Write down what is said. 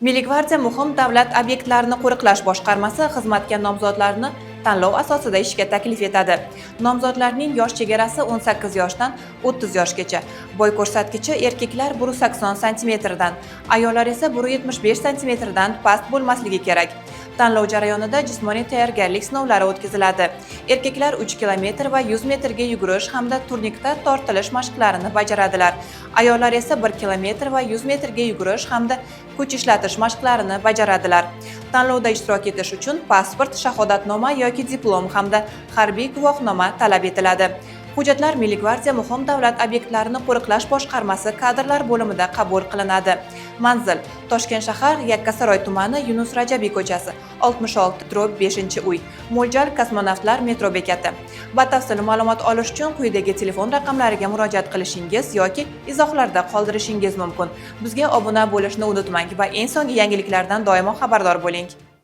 Milliy gvardiya muhim davlat obyektlarini qo'riqlash boshqarmasi xizmatga nomzodlarni tanlov asosida ishga taklif etadi. Nomzodlarning yosh chegarasi 18 yoshdan 30 yoshgacha. Bo'y ko'rsatkichi erkaklar 180 santimetrdan, ayollar esa 175 santimetrdan past bo'lmasligi kerak. Tanlov jarayonida jismoniy tayyorgarlik sinovlari o'tkaziladi. Erkaklar 3 kilometr va 100 metrga yugurish hamda turnikda tortilish mashqlarini bajaradilar. Ayollar esa 1 kilometr va 100 metrga yugurish hamda kuch ishlatish mashqlarini bajaradilar. Tanlovda ishtirok etish uchun pasport, shahodatnoma yoki diplom hamda harbiy guvohnoma talab etiladi. Hujjatlar Milliy gvardiya muhim davlat obyektlarini qo'riqlash boshqarmasi kadrlar bo'limida qabul qilinadi. Manzil: Toshkent shahar, Yakkasaroy tumani, Yunus Rajabiy ko'chasi, 66/5-uy. Mo'ljal: Kosmonavtlar metro bekati. Batafsil ma'lumot olish uchun quyidagi telefon raqamlariga murojaat qilishingiz yoki izohlarda qoldirishingiz mumkin. Bizga obuna bo'lishni unutmang va eng so'nggi yangiliklardan doimo xabardor bo'ling.